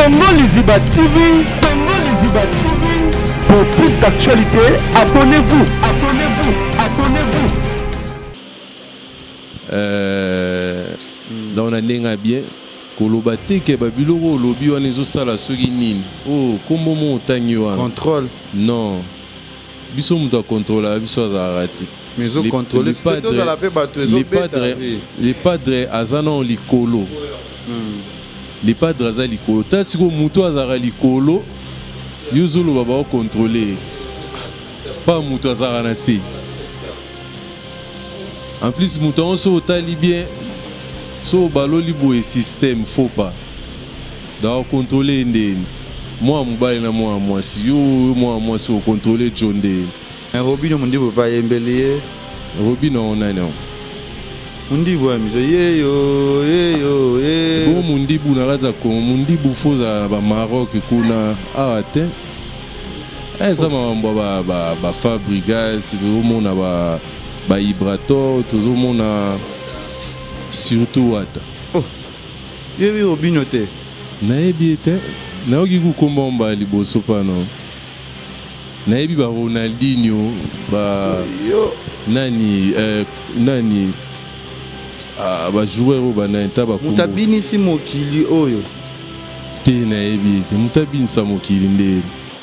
Congo Liziba TV, Congo Liziba TV. Pour plus d'actualités, abonnez-vous, abonnez-vous, abonnez-vous. Donc na ndenge ya bien koloba te ke babiloko olobi wana ezosala soki nini oyo nkombo mo otangi wana. Contrôle. Non, biso moto akontrolaka biso azalaka te. Mais ezocontrôle tozala mpe bato ezobeta. Le padre aza nao likolo. Le padre aza likolo. Ta sikoyo moto azalaka likolo, yo ozoloba baocontrôle pa moto azalaka na se. En plus moto yango so otali bien, so obaloli boye système, faut pas donc ocontrôle ndeni mwana mobali na mwana mwasi. Yo mwana mwasi ocontrôle jo ndeni? Robino Mondibu mpe ayembeli ye. Robino nani yango? Mondibu ya miso yeyo yeyo ye. Bongo Mundibu na kati ya Congo, Mundibu fo ozala na bamaroc kuna, awa te. Eza makambo ya bafabrigas, tozomona baibrator, tozomona surtout wata. Oh, yebi Robino te? Nayebi ye te, nayoki kukomba mba liboso pano. Nayebi ba Ronaldinho, ba yo nani, nani, ah, bajoueur oyo banani ta. Moto abinisi mokili oyo. Te, nayebi te moto abinisa mokili nde.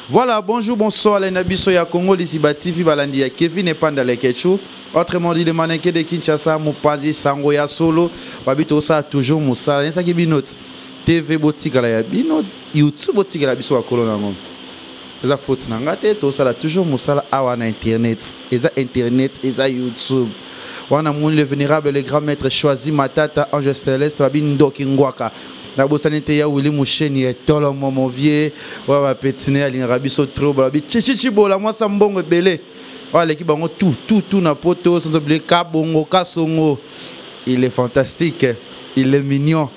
Voilà, bonjour, bonsoir, les Nabiso ya Congo, Liziba TV, Balandi ya Kevin et Panda Lekechu. Autrement dit, le mannequin de Kinshasa, Mupazi, Sango ya Solo, Babito sa toujours Moussa, Nesaki Binot, TV Botikala ya Bino, YouTube Botikala biso ya Kolo nango. Eza faute na nga te, tosala toujours mosala awa na internet. Eza internet, eza YouTube. Wana moni le vénérable, le grand maître choisi Matata, Ange Céleste, Babi Ndoki Ngwaka. Nabosani te ya Willi Musheni etolomo, mon vieux oyo bapetine alingaka biso trop, balobi chichichi bola mwasa mbongo ebele oyo aleki bango tout tout tout na poto, sans oublier Kabongo Kasongo. Il est fantastique, il est mignon,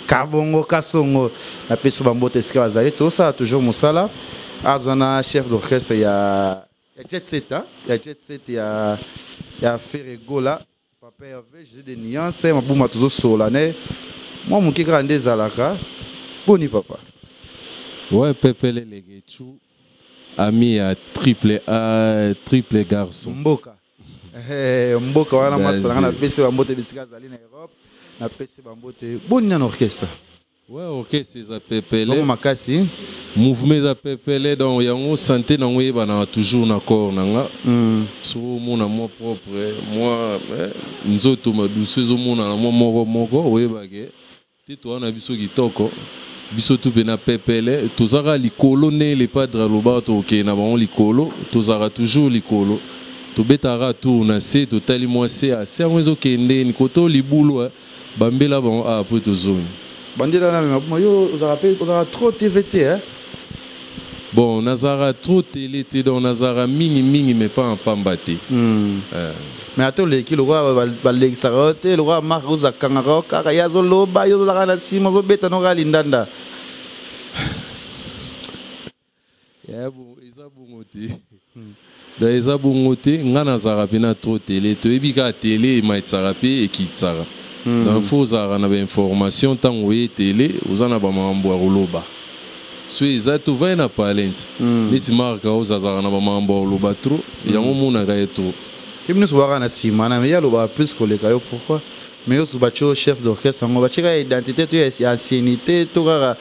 Kabongo Kasongo. Napesi bambote esika bazali. Tosala toujours mosala. Aza na chef d'orchestre ya Jet Set, hein? Ya Jet Set ya Ferre Gola, Papa Hervé, Jésus de Nuance Mabuma. Tozosola ne mwa moke kaka nde ezalaka. Boni papa? Ouais, pepele Legechu, ami ya triple A, triple garçon. Mboka. Mboka wana masala nga napesi bambote bisika azali na Europe, napesi bambote. Boni nano orchestre? Ouais, orchestre eza pepele. Bongo makasi. Mouvement eza pepele, donc yango santé nango eyebanaka toujours na corps na nga. Soki omona mwa propre, mwa nzoto madusu ezomonana mwa moko moko, oyebake te toza na biso kitoko, biso tu mpe na pepele. Tozaka likolo ndenge le padre alobaka, tokokende na bango likolo, tozalaka toujours likolo. Tobetaka tour na se, totali mwa se ase yango ezokende ni koto libulu, bambela bango awa po tozongi. Bandela na mema yo ozalaka mpe ozalaka trop TV te, hein? Bon, nazalaka trop télé te, donc nazalaka mingimingi mais pas en pamba te. Mais ata oleki lokola balekisaka yo te, lokola Mark ozakangaka yo kaka, ye azoloba, yo ozalaka na nsima ozobeta noka lindanda. Bon, eza bongo te. Donc eza bongo te, nga nazalaka mpena trop télé. Toyebi kaka télé ematisaka mpe ekitisaka. Donc fo ozalaka na bainformation ntango oye télé, oza na bamakambo ya koloba. So eza tovai na palente neti Mark oyo azalaka na bamakambo ya koloba trop, yango omonaka ye trop. Te, nyonso baka na nsima na ye, alobaka plus koleka yo. Pourquoi? Mais yo batie yo chef d'orchestre yango, batie kaka identité to ya ancienneté to kaka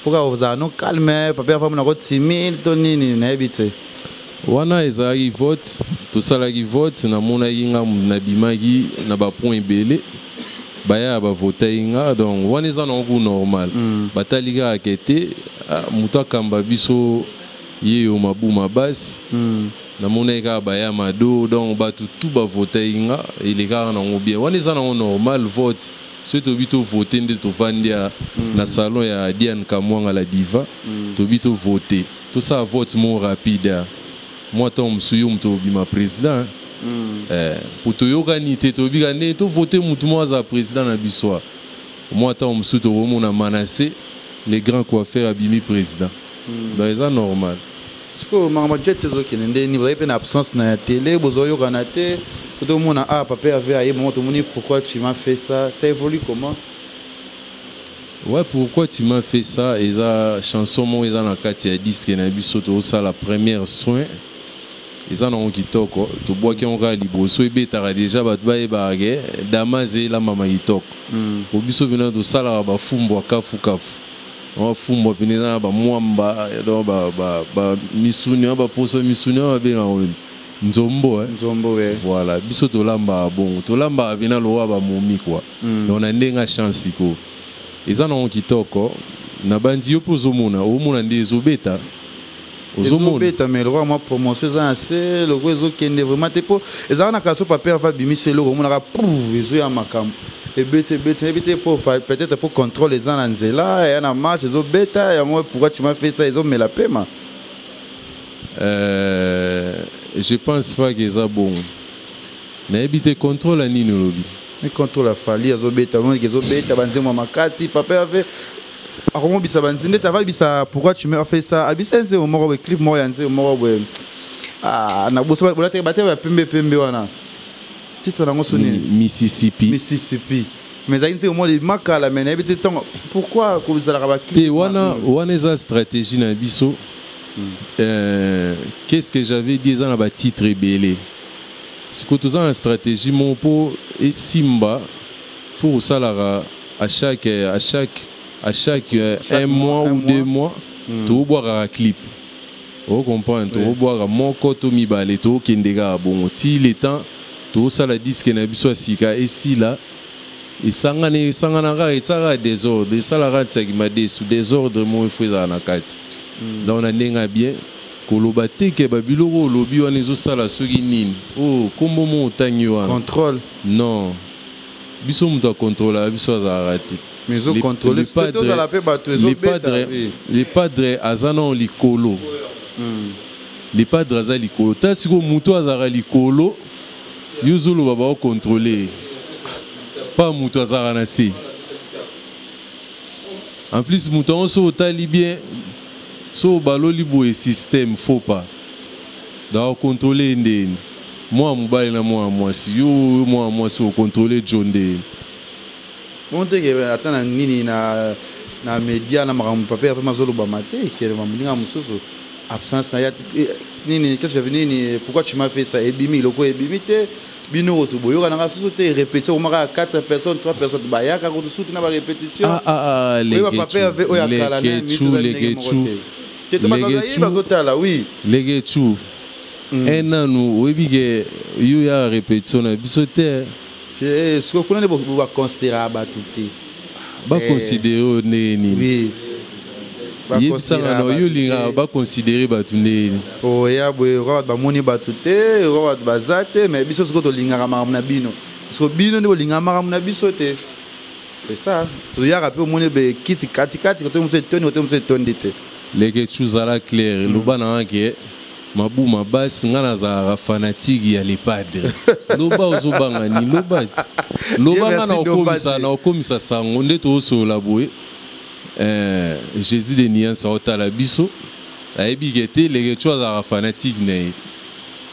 mpo kaka ozala no calme, papa afamu nako timide to nini, nayebi te. Wana ezalaki vote, tosalaki vote, namonaki nga nabimaki na bapoint ebele, baya bavotaki nga. Donc wana eza nango ku normal. Batali kaka ke te, moto akamba biso ye yo mabuma basi. Namonaki kaka baya mado, donc bato tu bavotaki nga, elekaka nango bien. Wana eza nango normal vote. Soki tobi tovote nde tovandi ya na salon ya Diane Kamwanga la diva, tobi tovote, tosala vote moko rapide ya mwa ntango mosusu yo moto obima président. Po toyokani te, tobika nde tovote motu moko azala président na biso. Mwa ntango mosusu tokomona Manase le grand coiffeur abimi président. Donc eza normal. Sikoyo makambo jet ezokende ndeni? Bozali mpe na absence na ya télé, bozoyokana te. Tomona ah, papa Hervé aye bongo, tomoni pourquoi tu m'as fait ça. Ça évolue comment? Ouais, Pourquoi tu m'as fait ça eza chanson moko eza na kati ya disque na biso. Tozosala première soin, eza nango kitoko. Tobwaki yango kaka liboso, ebetaka déjà, bato bayebaka ke Damas elambama kitoko. Po biso mpena tosalaka bafumbwa kafukafu, bafumbwa pene eza na bamwamba, donc bamisuni wana, baposo misuni wana babengaka nini? Nzombo, eh? Nzombo, we. Voilà, biso tolambaka bongo, tolambaka mpena lowa bamomi quoi. Donc na ndenge ya chance sikoyo eza nango kitoko. Na bandi yo mpe ozomona, omona nde ezobeta, ozomona. Ezobeta, mais lokola mwa promotion eza na se, loko ezokende vraiment te, mpo ezalaka na kaso papier ava bimisi eloko, omonaka pour ezoya makambo ebeti ebeti, nayebi te mpo peut-être mpo contrôle eza na nzela eya na marche, ezobeta yango. Pourquoi tu m'as fait ça ezomela pema. Je pense pas que eza bongo, nayebi te contrôle ya nini olobi. Mais contrôle afali azobeta, omonaki ezobeta banzembo ya makasi. Papa ave akomobisa banzembo ndeti avabisa Pourquoi tu m'as fait ça, abisa nzembo moko boye, clip moko ya nzembo moko boye. Ah, na boso bolataki bate ya pembe pembe wana, titre nango so nini? Mississippi. Mississippi, mais ezalaki nzembo moko makala, mais nayebi te ntongo pourquoi kozalaka baclip. Te, wana wana eza stratégie na biso. Qu'est-ce que j'avais dit? Eza na batitre ebele. Sikoyo toza na stratégie moko mpo esimba, faut kosalaka à chaque Chaque un mois mois, un ou mois. 2 mois tobwakaka clip, ocomprendre? Tobwaka moko to mibale, tokende kaka bongo ti le temps tosala disque na biso ya sika esila. Esangani, esangana kaka, esalaka désordre, esalaka ntiaki madesu, désordre moko efo ezala na kati. Donc na ndenge ya bien koloba te ke babiloko olobi wana ezosala soki nini oyo nkombo mo otangi wana. Contrôle. Non, biso moto akontrolaka biso azalaka te. Mais ezocontrôle tozala mpe bato ezobeta, oui. Le padre aza nano likolo, le padre aza likolo. Ta sikoyo moto azalaka likolo, yo ozoloba baocontrôle pa moto azalaka na se. En plus moto yango so otali bien, so obaloli boye système, faut pas donc ocontrôle ndeni mwana mobali na mwana mwasi. Yo mwana mwasi ocontrôle jo ndeni? Bon, teke ata na nini na média na makambo papier ape mazolobama te kelema moninga mosusu absence na ya nini, qu'est-ce que nini, Pourquoi tu m'as fait ça ebimi loko ebimi te, bino koto boyokanaka susu te, répétition okomaka 4 personnes, 3 personnes bayaka koto sutu na barépétition. Ah, ah, ah, oyeba papier ave oyo akala na Lekechu, Lekechu, te to bato baye bazotala, oui. Lekechu, un nanu oyebi ke yo ya répétition na biso te. Sikoyo kuna nde baconsidéraka bato te. Baconsidéré oyo ndenge nini? Oui. Yebisanga na yo, olingaka baconsidéré bato ndenge nini? Oya boye roi, bato bamoni bato te, roi bato baza te, mais biso sikoyo tolingaka makambo na bino, parce que bino nde bolingaka makambo na biso te, c'est ça. Toyaka mpe omoni be kiti katikati, kote mosusu etondi, kote mosusu etondi te. Leke, zala clair, loba na nga ke mabuma basi, nga nazalaka fanatique ya Le Padre. Loba, ozobanga ni loba te. Loba nga na okomisa na okomisa sango nde toosolola boye. Jésus de nuance aotala biso, ayebi ke te Leke tu azalaka fanatique na ye.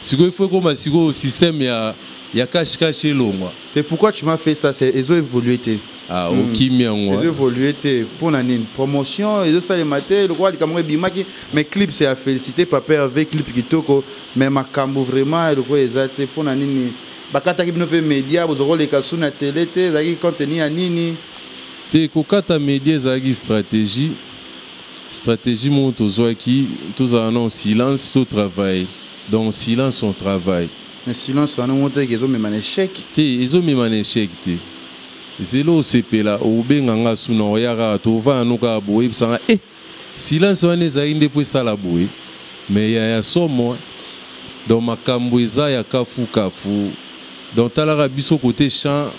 Sikoyo ifo ekoma sikoyo système ya cache cache elongwa. Te, Pourquoi tu m'as fait ça, c'est ezo évolué te. Ah, okimi yango. Ezo évolué te mpo na nini? Promotion ezosalema te lokola likambo ebimaki, mais clip, c'est à féliciter papa Hervé, clip kitoko, mais makambo vraiment eloko eza te. Mpo na nini bakataki bino mpe média, bozokoleka su na télé te? Ezalaki contenu ya nini? Te, kokata média ezalaki stratégie, stratégie moko tozwaki, tozala na silence, totravaille. Donc silence, on travaille. Mais silence wana mo teke ezomema na échec. Te, ezomema na échec te. Zelo osepela, obenga nga suna, oya kaka, tovanda no kaka boye, oyebisanga e silence wana ezalaki nde mpo esala boye, mais ya somo. Donc makambo eza ya kafu kafu. Donc talaka biso côté chant,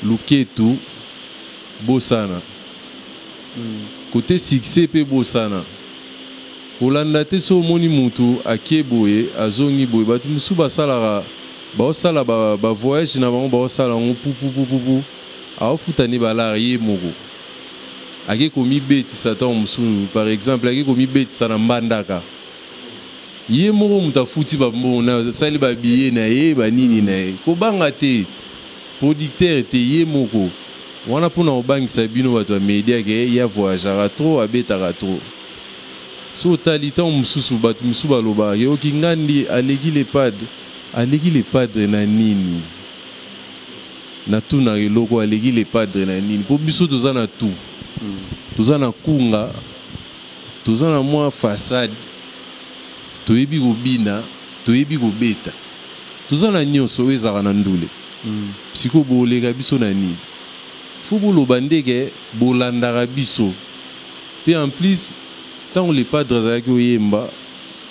luketu bosana, côté succès mpe bosana, kolanda te. So omoni mutu akie boye, azongi boye, bato mosusu basalaka, baosala bavoyage na bango, baosala yango pupupupupu, aofuta nde balare ye moko, ake komibetisa. Ntango mosusu, par exemple, ake komibetisa na Mbandaka, ye moko moto afuti bambongo, asali babiye na ye, banini na ye, kobanga te producteur te, ye moko. Wana mpona kobangisa bino bato ya media ke ya voyageaka trop, abetaka trop. So otali, ntango mosusu bato mosusu balobaka ke oki ngandi aleki le padre. Aleki le padre na nini? Natunaka eloko, aleki le padre na nini? Mpo biso toza na tout, toza na kunga, toza na mwa façade, toyebi kobina, toyebi kobeta, toza na nyonso oyo ezalaka na ndule. Sikoyo boleka biso na nini? Fo boloba ndeke bolandaka biso mpe. En plus, ntango le padre azalaki oyemba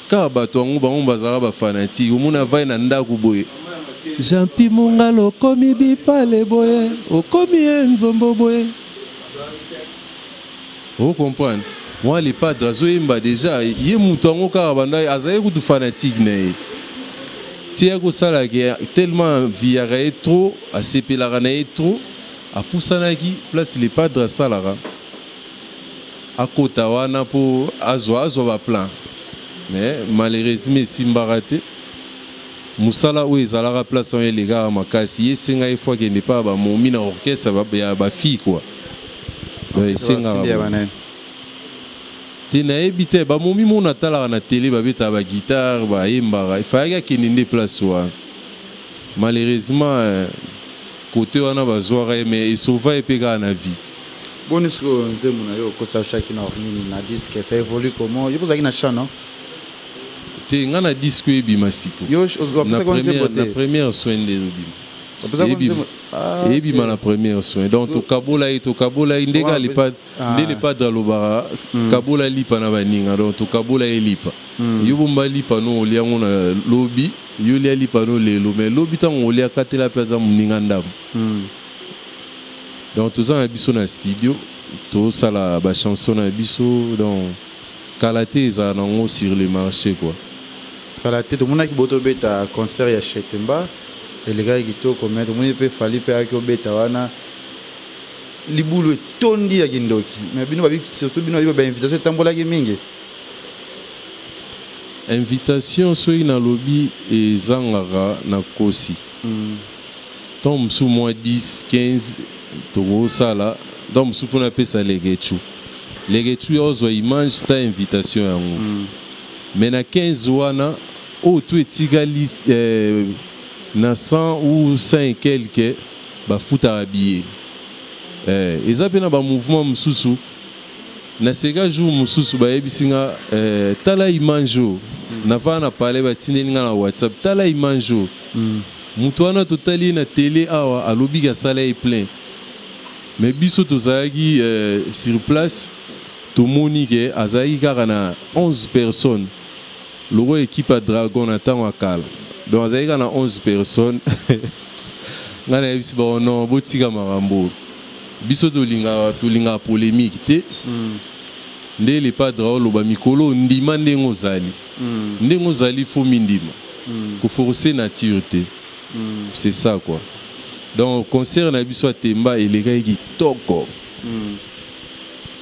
kaka, bato yango bango bazalaka bafanatiques. Omoni avai na ndako boye, Jean-Pi Mongala, okomi bipale boye, okomi ye nzombo boye, ocomprendre? Moi, le padre azoyemba déjà, ye moto yango kaka banda azalaki kutu fanatique na ye ti ya kosalaka, tellement viaka ye trop, asepelaka na ye trop, apusanaki place le padre asalaka, akota wana mpo azwa baplan. Mais malheureusement esimbaka te. Mosala oyo ezalaka place wana elekaka makasi, ye esenga ye fo akende mpa bamomi na orchestre ya bafille quoi. Esengaka te, nayebi te. Bamomi mona atalaka na tele, babetaka baguitare, bayembaka, efayaki akende nde place wana. Malheureusement, côté wana bazwaka ye, mais esauva ye mpe kaka na vie. Boni sikoyo nzembo na yo okosa chaki na nini na disque, ça évolue comment? Yo ozalaki na chant, non? Te, nga na disque oyo ebima siko. Yo na première soin nde ezobima, eyebima na première soin. Donc tokabola ye, tokabola ye ndenge nde le padre alobaka: "Kabola lipa na baninga." Donc tokabola ye lipa. Yo bomba lipa no, olia yango na lobi. Yo lia lipa no lelo, mais lobi ntango olia, katela mpe aza moninga ndambo. Donc toza na biso na studio, tosala bachanson na biso. Donc kala te ezala nango sur le marché quoi. Kala te tomonaki bo tobeta concert ya Chetemba, elekaki kitoko. Mais tomoni mpe Fally mpe ayaki obeta wana, libulu etondi ya kindoki. Mais bino babi, surtout bino babi, bainvitation etambolaki mingi. Invitation, soki nalobi ezangaka, nakosi. Ntango mosusu mwa 10 15 tokosala, ntango mosusu mpona apesa lekecu, lekecu ya ozwa image ta invitation yango. Mais na 15 wana oyo tu etikali, na 100 ou 100 et quelque bafutaka billet. Eza mpe na bamouvement mosusu. Na seka jour mosusu bayebisi nga, tala image oyo. Navaa na palais, batindeli nga na WhatsApp: "Tala image oyo." Moto wana totali ye na tele awa, alobiki asala ye plein, mais biso tozalaki sur place, tomoni ke azalaki kaka na 11 personnes, loko équipe ya Dragon na ntango ya kala. Donc azalaki kaka na 11 personnes. Ngai nayebisi bango: "Non, botika makambo, biso tolingaka polémique te." Nde le padre oloba mikolo: "Ndima ndenge ozali, ndenge ozali, fo mindima, koforce nature te." C'est ça quoi. Donc concert na biso ya Temba elekaki kitoko,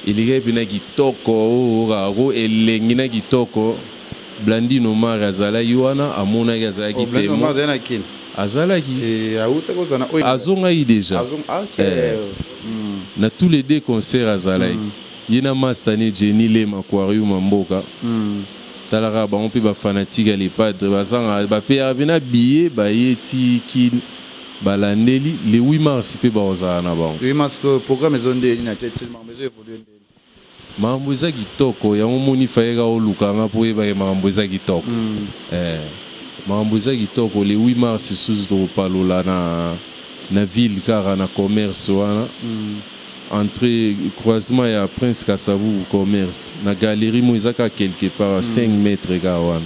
elekaki mpena kitoko, oyo kaka ko elengi na kitoko. Blandine Omar azalaki wana, amonaki, azalaki témoin. Azalaki, azongaki déjà na tous les deux concerts. Azalaki ye na mastane Jenny Lema Aquarium ya mboka. Talaka bango mpe bafanatiques ya le padre bazanga, bapeyaka mpe na billet, baye ti kini, balandeli. Le 8 mars mpe bakozala na bango. 8 mars, programme ezo ndeni na tete, makambo ezo évolue ndeni? Makambo eza kitoko. Yango moni fayeka olukanga mpo oyebake makambo eza kitoko. Makambo eza kitoko. Le 8 mars susu tokopalola na ville kaka na commerce wana, entrée croisement ya Prince Kasavubu, commerce na galerie mo eza kaka quelque part 5 mètres kaka wana.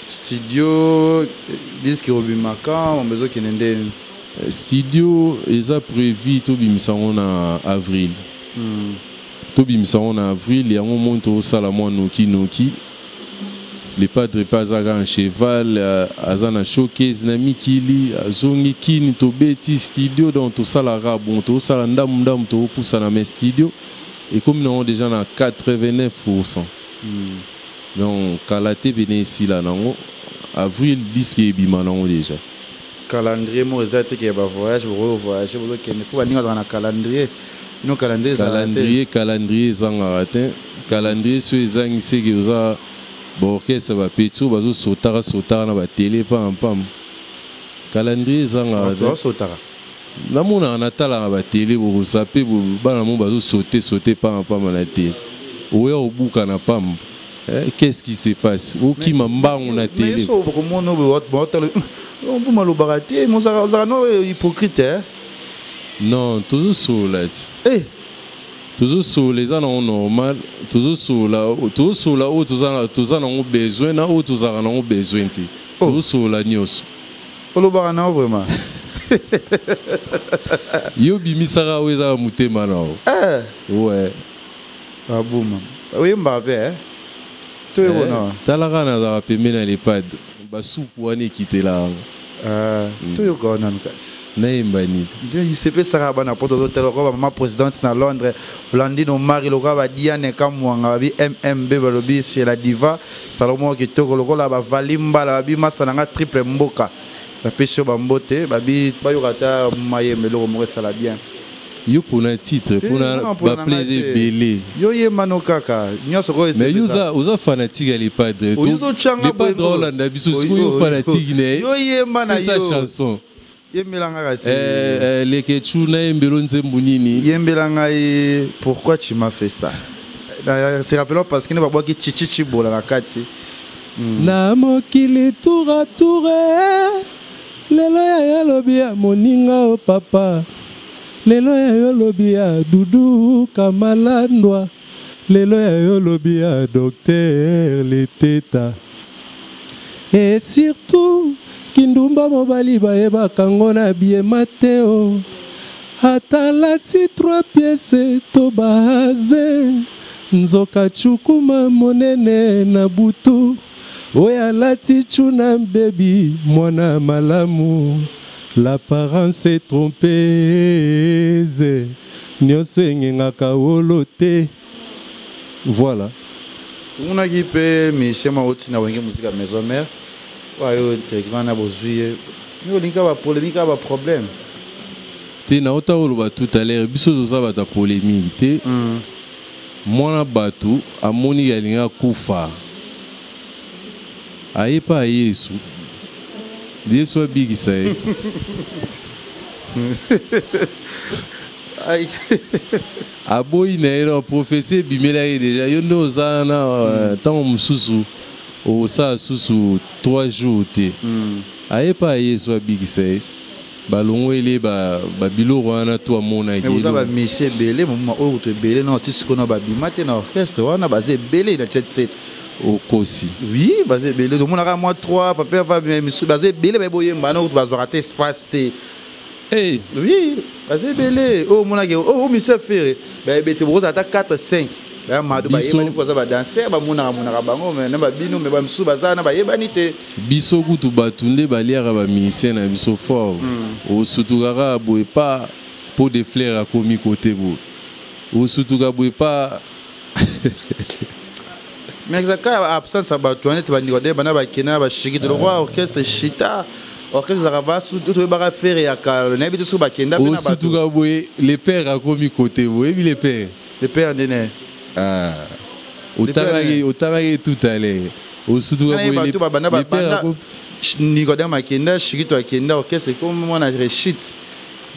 Studio, disque obimaka, mambo ezokende ndeni? Studio eza prévu tobimisa yango na avril. Tobimisa yango na avril. Yango moni tozosala mwa noki noki. Le padre mpe aza kaka en cheval, aza na showcase na mikili, azongi kini, tobeti studio. Donc tosalaka bon, tozosala ndamu ndamu, tokopusana, mais studio ekomi nango déjà na 89. Donc kala te pene esila nango, avril disque ebima nango déjà. Calendrier moko eza te ke bavoyage, bokoki voyage, bozokende mpo baninga bazala na calendrier? No calendrier ezalaka te. Calendrier, calendrier ezangaka te. Calendrier so ezangi, seke oza baorchestre, bapetits oyo bazosotaka sotaka na batele pampam. Calendrier ezangaka te. Basotaka? Namonaka, natalaka batele, bokozape bana mo bazosote sote pampama na tele, oya obuka na pamba. Eh, qu'est-ce qui se passe? Okima mbangu na tele. So okomona otala mbuma, alobaka te, ozalaka no hypocrite, eh? Non, tozosolola ti. Eh. Tozosolola, eza nango normal. Tozosolola, tozosolola oyo toza nango besoin na oyo tozalaka nango besoin te. Oh. Tozosolola nyonso. Olobaka nao vraiment? Yo bimisaka oyo eza na motema na yo. Eh. Ouais. Babuma oyembaka mpe, eh? Toyebona. Eh, talaka, nazalaka pembeni ya lepade, basupu wana ekitelaka. Toyoka wana nanu kasi. Nayemba nini? Isepesaka bana po tozotala lokola bamama présidente na Londres, Blandine Omari, lokola badiane Kamwanga, babi MMB, balobi chez la diva Salomo kitoko, lokola bavali mbala, babi masa na nga triple mboka, bapesi yo bambote, babi bayoka ata mayembe, eloko moko esala bien. Yo mpona titre, Te, mpona non, mpona na baplaise ngai te. ebele. Yo yembano kaka nyonso koyo. Mais yo oza fanatique ya lepadre. Oyo ozotyanga. Lepadre olanda biso sikoyo, yo fanatique na ye. Yo yemba na esa yo. Chanson. Yembela nga kasi. Eh, eh, Lekechu, nayembelo nzembo nini? Yembela ngai "Pourquoi tu m'as fait ça". Se rappelons parce que ne babwaki chichi chibola na kati. Na mokili tour à tour, lelo ya yo lobi ya moninga o papa, lelo ya yo lobi ya Dudu Kamalandwa, lelo ya yo lobi ya docteur Leteta, et surtout kindumba mobali bayebaka ngo na biema te o atalati trois pièces to baze, nzoka cukuma monene na butu oyo alati tuna bebi mwana malamu. L'apparence est trompeuse, nyonso engengaka wolo te. Voilà. Tomonaki mpe musicien moko otina Wenge Musica Maison Mère oyo intégrant na bozwi ye, mi olingi kaka bapolémique, kaka baproblème. Te, nauta koloba tout à l'heure, biso toza bato ya polémique te. Mwana bato amoni alingi akufa, aye mpe ya Yesu, Yesu abikisa ye. Ai. Aboyi na ye, na prophétie ebimelaki déjà, yo nde oza wana, ntango mosusu okosala susu 3 jours te. Aye mpe ya Yesu abikisa ye, balongweli babiloko wana to amonaki. Mais oza bamusicien ebele moma oyo, kutu ebele na ti sikoyo na babima te na orchestre wana, baza ebele na Jet Set. Okosi. Oui, baza ebele. Tomonaka mwa 3 pape ava misu, baza ebele, baye boyemba na kutu bazwaka te espace te. Hey. Oui, baza ebele oyo omonaki oyo musicien Ferre bayebi te, bokozala ata 4 5 baya mado. Bayebani mpo baza badanser, bamonaka monaka bango, mais na babino, mais bamisusu baza na bayebani te. Biso kutu bato nde baliaka bamusicien na biso fort. Osutuka kaka boye pa pot de fleur akomi kote boye, osutuka boye pa. Mais ezalaka absence ya bato wana neti bandeko de bana bakenda na bashiki te, lokwa orchestre shita, orchestre ezalaka vasu, toyebaka Ferre ya kala, nayebi te soki bakenda mpe na bato. Osutuka boye, le père akomi kote boye, oyebi le père? Le père ndene? Ah. Otangaki, otangaki tout à l'heure, osutuka boye bato babanda le père babanda Nicodème akenda, Shikito akenda, orchestre ekomi mwana rechute.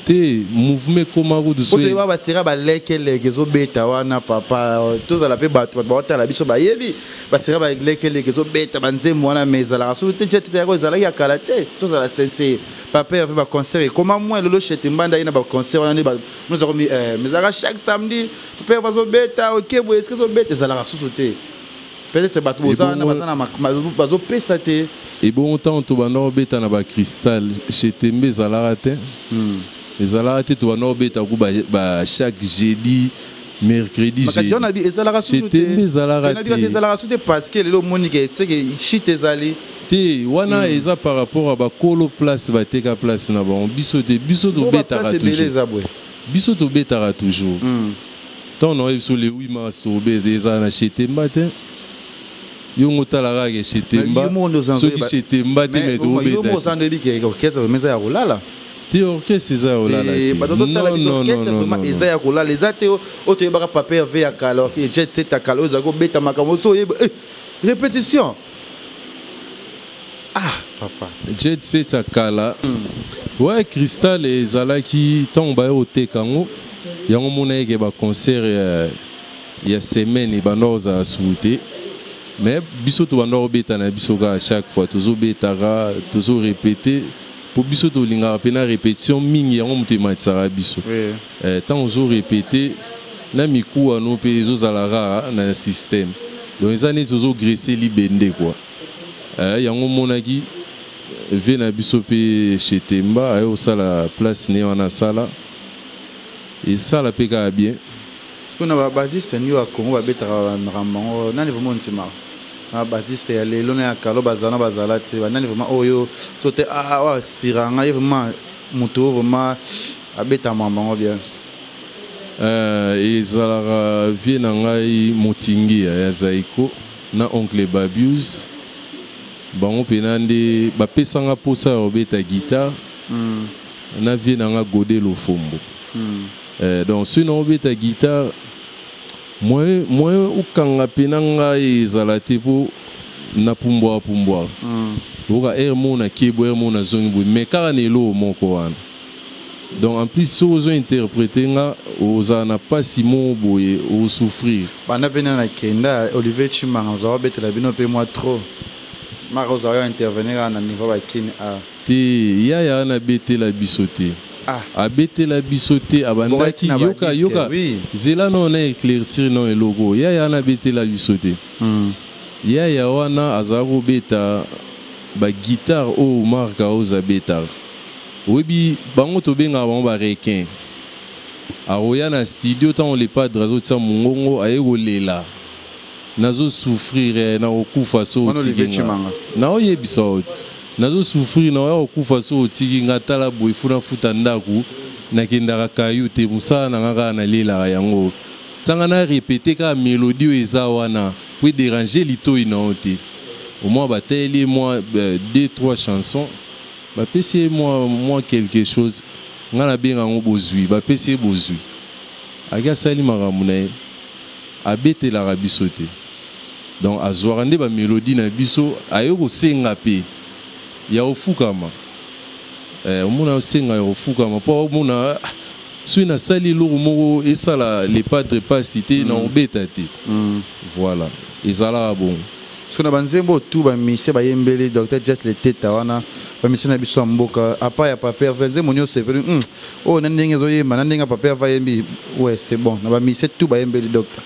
Te, mouvement ekoma kutu. Po toyeba basera balekeleke ezobeta wana, papa, tozala mpe bato, bato baotala biso bayebi basera balekeleke ezobeta banzembo wana, mais ezalaka soki te jet yako ezalaki ya kala te. Tozala sincere, papa Herve, baconcert ekoma mwa lelo, chete mbanda ye na baconcert wana nde nozakomi, mais ezalaka chaque samedi papa Herve azobeta oke boye, eske ezobeta ezalaka susu te, peut-être bato boza wana baza na bazopesa te. Ebongo ntango tobanda kobeta na bacristal, chez Tembe ezalaka te, ezalaka te. Tobanda kobeta ku ba chaque jeudi, mercredi. Makasi wana ezalaka susu te. Tembe ezalaka te, te. Ezalaka susu te parce que lelo omoni ke seke shit ezali. Te, wana eza par rapport à bakolo place, bateka place na bango. Biso te, biso tobetaka ebele toujours. Eza boye. Biso tobetaka toujours. Ntango na oyebi biso le 8 mars tobeta, ezala na chez Temba te. Yongo otala kaka chez Temba, soki chez Temba te, mais yo moko tobeta. Oza ndoyebi ke orchestre vraiment eza ya kolala. Te, orchestre eza ya kolala te. Bato totala biso, orchestre vraiment eza ya kolala eza te. Oyo toyebaka Papa Herve ya kala, Jet Set ya kala, oyo ezalaki kobeta makambo so oyeba répétition. Ah papa. Jet Set ya kala, ouais. Cristal ezalaki ntango baye koteka yango, yango mona eke baconcert ya semaine ebanda kozala suku te. Mais biso tobanda kobeta na biso kaka, chaque fois tozobetaka, tozorépéter, mpo biso tolingaka mpe na répétition mingi. Yango moto ematisaka biso. Ntango ozorépéter na mikuwa no mpe ezozala kaka na système, donc eza neti ozograisser libende quoi. Yango omonaki vie na biso mpe Chetemba aye kosala place ne wana, asala, esala mpe kaka bien. Sikoyo na babassiste nio ya Congo babetaka makambo yango, nani vraiment ondimaka na babassiste ya lelo na ya kalo bazala na bazala te? Banani vraiment oyo so te oyo aspira ngai vraiment, moto oyo vraiment abetaka makambo yango bien? Ezalaka vie na ngai Motingia ya Zaiko na oncle Babius. Bango mpena nde bapesanga mposa ya kobeta guitare. Na vie na nga Gode Lofombo. Donc soki naobeta guitare, moyen okanga mpena ngai ezala te, mpo napumbwaka pumbwaka. Oyoka aire moko nakei boye, aire moko nazongi boye, mais kaka na eloko moko wana. Donc en plus soki ozointerpréter nga, ozala na mpasi moko boye, osouffrir. Banda mpe na nakenda Olivier Chimanga, ozala obetela bino mpe mwa trop maka, ozala yo intervenir kaka na niveau bakini a. Te, yaya wana abetela biso te. Ah. Abetela biso te, abandaki. Yoka, yoka, zela no na éclaircir no eloko. Yaya wana abetela biso te. Yaya wana azala kobeta baguitare oyo Mark Oyo abetaka, oyebi bango, tobengaka bango barequin. Akoya na studio ntango le padre azotia mongongo, aye kolela: "Nazosouffrir, nakokufa so otiki nga." Naoyebisa oyo: "Nazosouffrir, naoya kokufa so otiki nga. Tala boye, funa futa ndako, nakendaka kayu te, mosala na nga kaka nalelaka yango. Ntango na répéter kaka mélodie oyo eza wana po edéranger litoi na yo te." Au moins batayeli ye mwa deux trois chansons, bapesi ye mwa quelque chose. Ngai nabenga yango bozwi. Bapesi ye bozwi, aki asali makambo na ye. Abetelaka biso te, donc azwaka nde bamélodie na biso, aye kosenga mpe ya kofukama. Omona osenga ya kofukama mpo omona soki nasali eloko moko esala le padre pasi te, na kobeta te. Voilà, ezalaka bongo. Soki na banzembo tu bamusiciens bayembeli Dr Jas Leteta wana, bamusiciens na biso ya mboka, à part ya Papa Herve, nzembo nyonso epeli oyo na ndenge ezoyemba na ndenge Papa Herve ayembi, ouais, c'est bon. Na bamusiciens tu bayembeli docteur?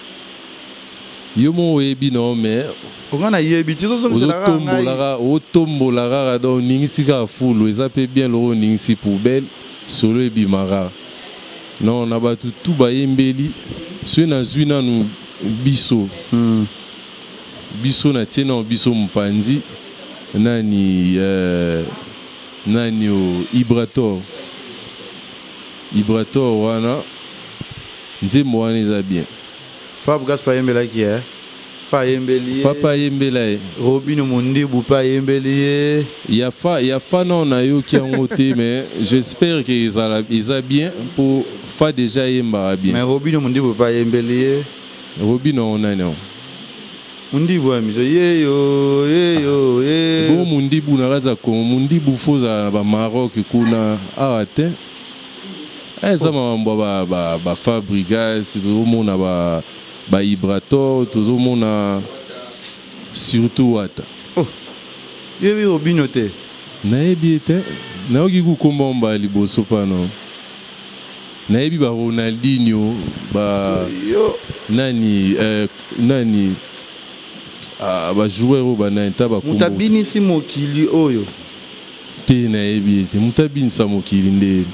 Yo moko oyebi no, mais Onga nayebi ti. Ozotombolaka, otombola kaka, donc oningisi kaka fulu, eza mpe bien. Loko oningisi poubelle, solo ebimaka. Non, na bato tu bayembeli, soki nazwi nanu biso, biso natie nano biso mopanzi nani, nani o Ibrator. Ibrator wana, nzembo wana eza bien. Fabregas mpe ayembelaki ye, fa ayembeli ye. Fa mpe ayembela ye. Robino Mondibu mpe ayembeli ye. Ya fa, ya fa nano nayoki yango te, mais j'espère que ezala eza bien, mpo fa déjà ayembaka bien. Mais Robino Mondibu mpe ayembeli ye. Robino nani yango? Mondibu ya miso yeyo yeyo ye. Bo Mundibu na kati ya Congo, Mundibu fo ozala na bamaroc kuna, awa te. Eza makambo ya baFabregas, tozomona baibrator, tozomona surtout Wata. Oh. Yebi Robino te? Nayebi ye te, nayoki kukomba mbala liboso pano. Nayebi ba Ronaldinho, ba yo nani, nani, ah, bajoueur oyo banani ta. Moto abinisi mokili oyo. Te, nayebi ye te. Moto abinisa mokili nde?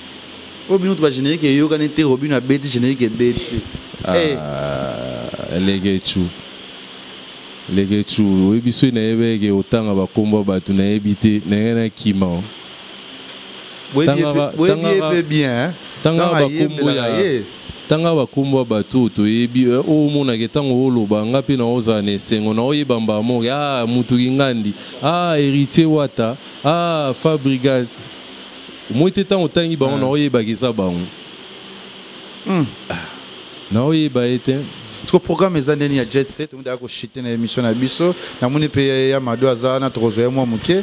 Oyo bino to bagénérique eyokani te, Robino abeti générique, ebeti. Ah, Legechu, Legechu, oyebi soki nayebi eke otanga bakombo ya bato nayebi te, ndenge nakima. Boyebi ye mpe bien. Tanga bakombo ya, tanga bakombo ya bato oyo toyebi, oyo omonaka ntango oloba nga mpe naozala na esengo, naoyeba mbala moko: ah, mutuki ngandi, ah, Héritier Wata, ah, Fabregas. Omoi te, ntango otangi bango, naoyebaka eza bango. Ah, naoyeba ye te. Parce que programme eza ndeni ya Jet Set, on koshite na émission na biso. Namoni mpe ya Mado aza wana, tokozwa ye mwa moke.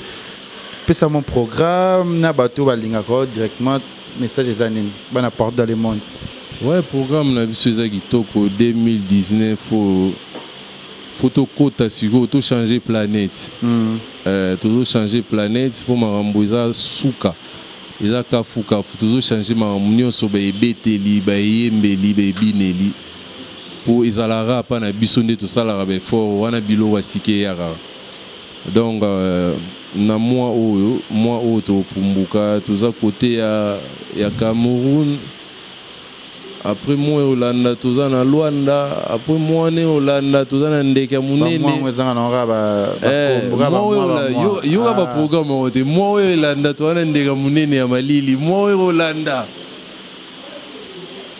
Pesa mon programme na bato balingaka yo directement, message eza nini, bana partout dans le monde? Ouais, programme na biso eza kitoko. 2019 oyo, faut tokɔta sikoyo, tochange planète. Tozochange planète mpo makambo eza suka, eza kafukafu. Tozochange makambo nyonso, baebeteli, baeyembeli, baebineli, mpo ezalaka apa na biso nde tosalaka baeffort wana, biloko ya sika eyaka. Donc na mois oyo topumbuka, toza kote ya Cameroun. Après mois olanda, toza na Luanda. Après mois ne olanda, toza na ndeke ya monene. Bamwango ezanga na kaka. Mois oyo yoka baprogramme yango te. Mois oyo elanda, toza na ndeke ya monene ya malili. Mois oyo olanda,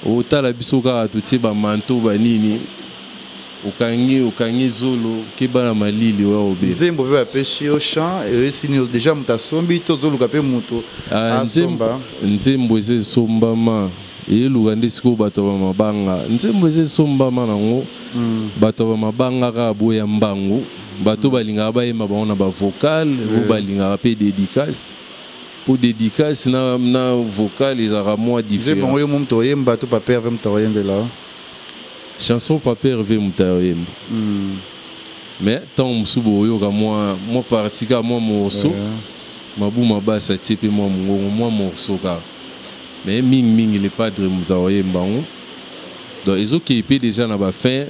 otala biso kaka totie bamanto banini, okangi okangi zolo, keba na malili oya obela. Nzembo mpe bapesi yo chant, esini déjà, moto asombi to ozoluka mpe moto Ah, nzembo asomba? Nzembo eza esombama, eyeluka nde sikoyo bato ya bamabanga. Nzembo eza esombama nango, bato ya bamabanga kaka boya mbangu. Bato balingaka bayemba bango na bavocal, oyo balingaka mpe dédicace, mpo dédicace na vocal ezalaka mwa nzembo différent. Yango yo mo moto oyemba to papa Herve moto akoyembela? Chanson, papa Herve moto ayoyemba, mais ntango mosusu boyoka mwa partie kaka, mwa morceau. Mabuma basi atie mpe mwa mongongo, mwa morceau kaka, mais mingimingi le padre moto akoyemba yango. Donc ezokei mpe déjà na bafin.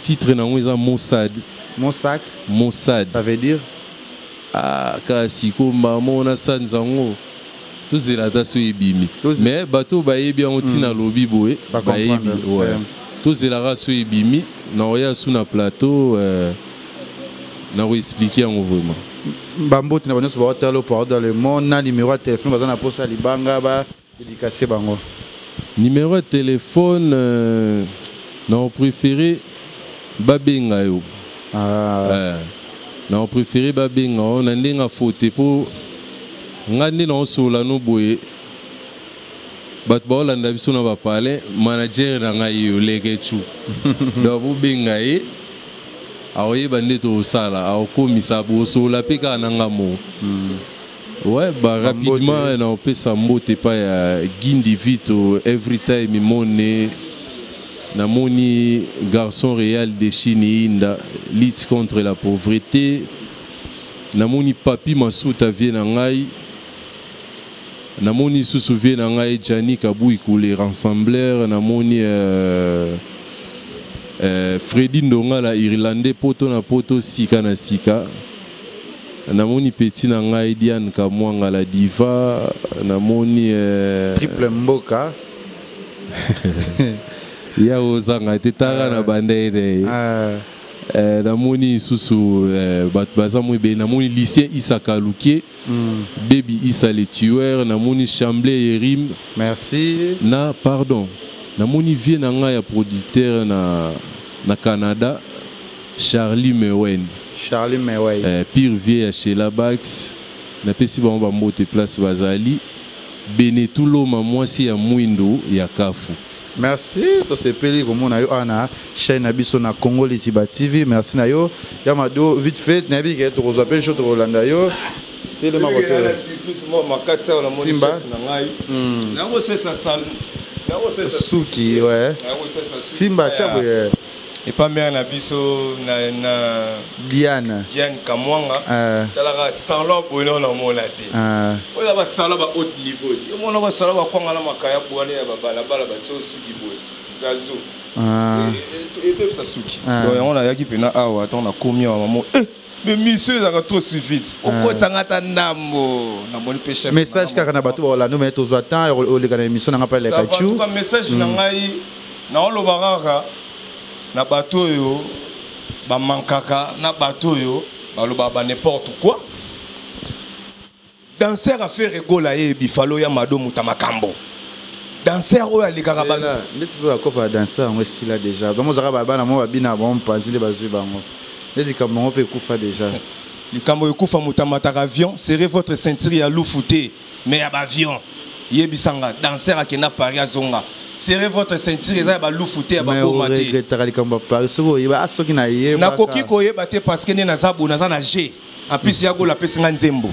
Titre nango eza Mossad. Mosac? Mossad. Ça veut dire? Ah, kaka sikoyo mbala na sanza yango, tozela ata so ebimi. Mais bato bayebi yango, ntina lobi boye bayebi. Ouais. Tozelaka so ebimi, nakoya su na plateau, nakoexpliquer yango vraiment. Bambote na banyonso baotala partout dans le monde, na numéro ya téléphone, baza na posa libanga, badédicace bango. Numéro ya téléphone, na préféré babenga yo. Ah. Na préféré babenga yo na ndenge afote, mpo nga nde naosolola no boye, bato baolanda biso na bapalin. Manager na ngai yo Lekechu, donc bobenga ye, akoyeba nde tosala, akokomisa bosolola mpe kaka na nga mo. Ouais, bah rapidement, naopesa mbote epai ya Gindi Vito, every time mone namoni garçon réel de Chine, Inda, lutte contre la pauvreté. Namoni Papi Masuta, vie na ngai. Namoni susu vie na ngai Jani Kabuiku, les rassembleurs. Namoni Fredi Ndongala, irlandais, poto na poto, sika na sika. Namoni petit na ngai Diane Kamwanga, la diva. Namoni Triple mboka. Ya ozanga te, tara na banda ene. Namoni lisusu bato baza mo ebele. Namoni Lucien Isaka Lukie, Baby Isa le tueur. Namoni Chamblay Yerim. Merci. Na pardon, namoni vie na ngai ya producteur na Canada, Charlie Mewen. Charlie Mewey. Pire vie ya Shela Bax, napesi bango bambote place bazali. Benetuloma, mwasi ya mwindu ya Kafu. Merci, tosepeli komona yo awa na chaîne na biso na Congo Lisiba TV. Merci na yo ya Mado. Vite fait, nayebi ke tokozwa mpe sho, tokolanda yo, telema kote. Makasi awa namoni. Simba. Chef na ngai, nakosesa nakosesa Suki, ouais. Nakosesa suki. Simba tia boye. Epa mare na biso na Diane. Diane Kamwanga. Talaka salon boye, nao namona te. Oyo basalon ba haut niveau, yo mona basalon bakwanga na makaya bwana ya babalabala, batie osuki boye zazo. Ebebisa suki. Donc yango nayaki mpena awa. Ntango nakomi awa, mamo, mais mission ezalaka trop vite, okotanga ata ndambo, namoni mpe chef. Message kaka na bato baolanda, me tozwa temps oleka na émission nanga mpa Ça va, en Leka. tout cas, message na ngai naoloba kaka na bato oyo bamankaka, na bato oyo balobaka ba n'importe quoi. Danser affaire egola ye bifalo ya Mado, moto ya makambo, danser oyo alekaka ba Ndeti mpe bakopa ya danser yango esila déjà. Bango ozalaka babana mo babina bango mopanzi nde bazwi bango, nde likambo yango mpe ekufa déjà. Likambo ekufa, moto amataka avion, serrez votre ceinture ya lufu te. Mais ya baavion, yebisa nga danser akenda Paris, azonga. Serrez votre ceinture, eza ya balufu te, ya baboma te. Oregretaka likambo ya Paris? Soki oyeba, ah, soki nayeba. Nakoki koyeba te, parce que nde naza boye, naza na g. En plus ya Gola apesi nga nzembo,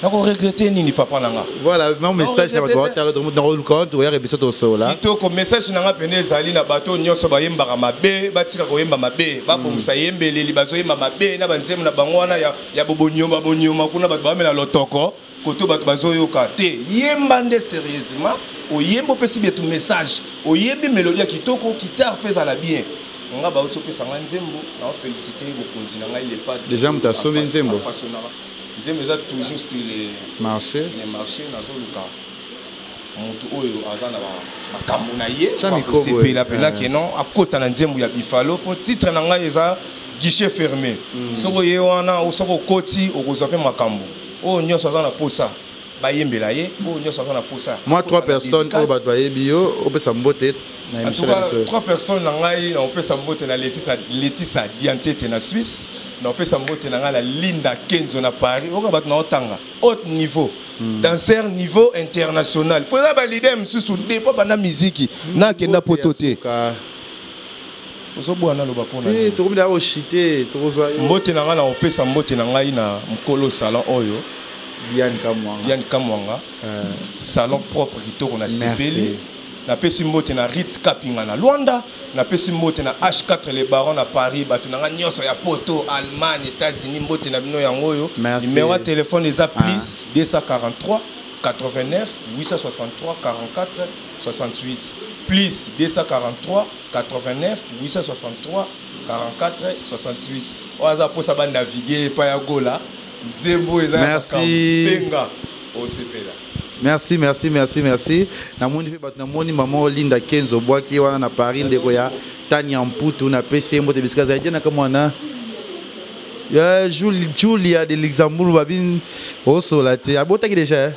nakoregrete nini, papa na nga? Voilà mon message na bato baotala, nakoluka wana tokoyaka biso tosola. Kitoko. Message na nga pene ezali na bato nyonso bayembaka mabe, batika koyemba mabe, babongisa yembeleli. Bazoyemba mabe na banzembo na bango wana ya bobonyoma bonyoma kuna, bato bamela lotoko koto, bato bazoyoka te. Yemba nde sérieusement, oyembi, opesi beto message, oyembi mélodie ya kitoko, guitare mpe ezala bien. Nga bauti opesa nga nzembo, naofélicité mokonzi na ngai, le padre. Déjà moto asombi nzembo? Afasonaka nzembo, eza toujours sur le marché. Sur le marché. Nazoluka motu oyo aza na makambo na ye Tya micro boye. akosepela mpena ke non, akota na nzembo ya Bifalo, mpo titre na ngai eza "Guichet fermé". Soki oye wana, soki okoti, okozwa mpe makambo oyo nyonso aza na posa bayembela ye, oyo nyonso aza na posa. Moi, trois personnes oyo bato bayebi yo, opesa mbote na En émission tout na cas, biso. trois personnes na ngai, naopesa mbote na Letisa Diantete na Suisse, naopesa mbote na ngai na Linda Kenzo na Paris. Oka bato naotanga haut niveau, danser niveau international, mpo eza baleader mosusu depo banda miziki nakenda poto te. Ozobwana, naloba mpona te nini? Tokomi daa koshite, tokozwa yo. Mbote na ngai, naopesa mbote na ngai na mokolo salon oyo. Diane Kamwanga. Diane Kamwanga, salon propre, kitoko, na sepeli. Napesi mbote na Rit Kapinga na Lwanda, napesi mbote na H4 le Baron na Paris. Bato na ngai nyonso ya poto, Allemagne, États-Unis, mbote na bino yango oyo. Merci. Numéro ya telefone eza plus 243 89 863 44 68, plus 243 89 863 44 68. Oyo aza mposa banavigue epai ya Gola, nzembo eza ya Merci. makambo. Benga, osepela. Merci, merci, merci, merci. Namoni mpe bato, namoni mama Olinda Kenzo obwaki wana na Paris, ndeko ya Tania Mputu, napesi ye mbote bisika azali. Diana Kamwana ya Julia de Luxembourg, babi osola te, abotaki déjà, eh?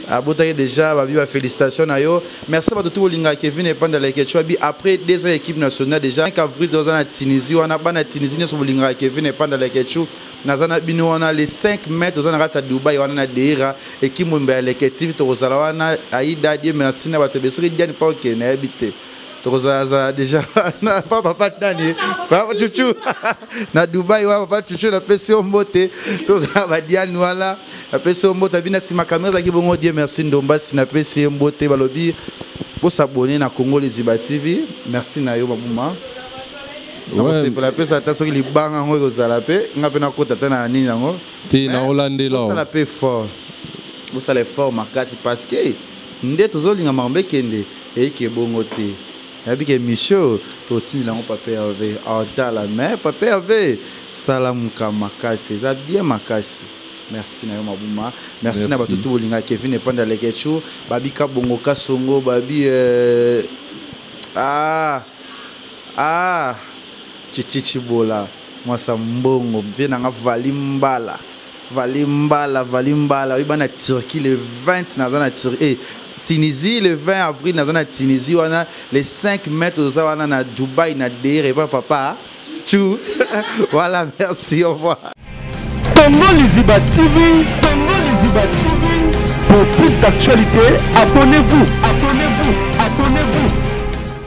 Abotaki déjà, babi bafélicitation na yo. Merci bato tu bolingaka Kevin Epanda Lekechu. Babi après 2 ans équipe nationale déjà, 5 avril toza na Tunisie wana. Bana Tunisie nyonso bolingaka Kevin Epanda Lekechu, naza na bino wana. Le 5 mai toza na kati ya Dubai wana na Deira, équipe mombe ya Leke TV, tokozala wana. Aida, die merci na bato ebele. Soki Diane pa okende, nayebi te, tokozalazala déjà na papa nani, papa Chuchu na Dubai wana. Papa Chuchu, napesi yo mbote. Tozala badiane wana, napesi yo mbote. Abi na nsima kamera ezalaki bongo. Die merci Ndombasi, napesi ye mbote. Balobi bosabone na Congo Liziba TV. Merci na yo, Babuma. Nakosepela mpe ata soki libanga yango ekozala mpe nga mpe nakota ata na nini yango. Te, naolandela. Bosala mpe effort, bosala effort makasi, parce que nde tozolinga makambo ekende eyiki ebongo te. Nayebi ke émission totindela yango papa Herve aotala, mais papa Herve salamuka makasi, eza bien makasi. Merci na yo, Mabuma. Merci na bato tu bolingaka Kevin Epanda Lekechu. Babika bongo kasongo babi ah ah Chichi Chibola, mwasa mbongo mpe nanga vali mbala, vali mbala, vali mbala. Oyeba na Turquie le 20, naza na Turquie, eh, Tunisie le 20 avril, naza na Tunisie wana. Le 5 mai toza wana na Dubai na Deire epa papa Chu. Voilà, merci, au revoir. Congo Liziba TV, Congo Liziba TV. Pour plus d'actualités, abonnez-vous, abonnez-vous, abonnez-vous.